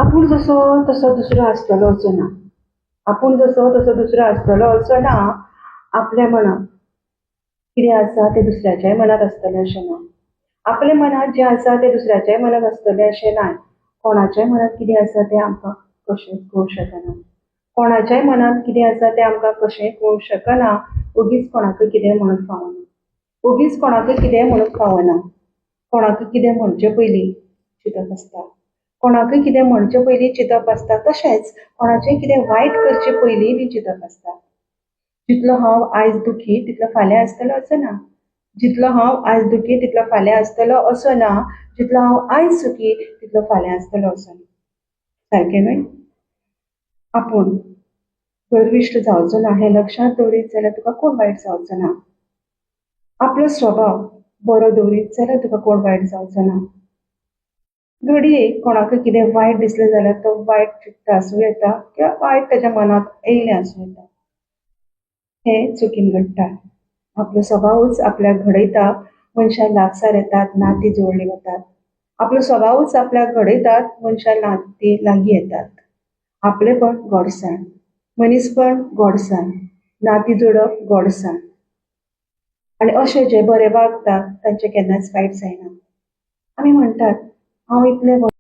आपूण जसो तसो दुसरो आसतलो असो ना, आपूण जसो तसो दुसरो आसतलो असो ना. आपल्या मनांत कितें आसा तें दुसऱ्याच्याय मनांत आसतलें अशें ना. आपल्या मनांत जें आसा तें दुसऱ्याच्याय मनांत आसतलें अशें ना. कोणाच्याय मनांत कितें आसा तें आमकां कशेंच कळूंक शकना. कोणाच्याय मनांत कितें आसा तें आमकां कशेंय कळूंक शकना. ओगीच कोणाकूय कितेंय म्हणूंक फावना. ओगीच कोणाकूय कितेंय म्हणूंक फावना. कोणाकूय कितें म्हणचे पयलीं चिंतप आसता. कोणाकूय कितें म्हणचे पयलीं चिंतप आसता. तशेंच कोणाचें कितें वायट करचे पयलीं बी चिंतप आसता. जितलो हांव आयज दुखी तितलो फाल्यां आसतलो असो ना. जितलो हांव आयज दुखी तितलो फाल्यां आसतलो असो ना. जितलो हांव आयज सुखी तितलो फाल्यां आसतलो असो ना. सारकें न्हय? आपूण गर्विश्ट जावचो ना हें लक्षांत दवरीत जाल्यार तुका कोण वायट जावचो ना. आपलो स्वभाव बरो दवरीत जाल्यार तुका कोण वायट जावचो ना. घडये कोणाकूय कितें वायट दिसलें जाल्यार तो वायट चिंतता आसूं येता किंवा वायट ताच्या मनांत येयलें आसूं येता. हें चुकीन घडटा. आपलो स्वभावूच आपल्याक घडयता. मनशां लागसार येतात, नातीं जोडलीं वतात. आपलो स्वभावूच आपल्याक घडयतात, मनशां नातीं लागीं येतात. आपलेपण गोडसाण, मनीसपण गोडसाण, नातीं जोडप गोडसाण. आनी अशे जे बरे वागतात तांचें केन्नाच वायट जायना. आमी म्हणटात हांव इतलें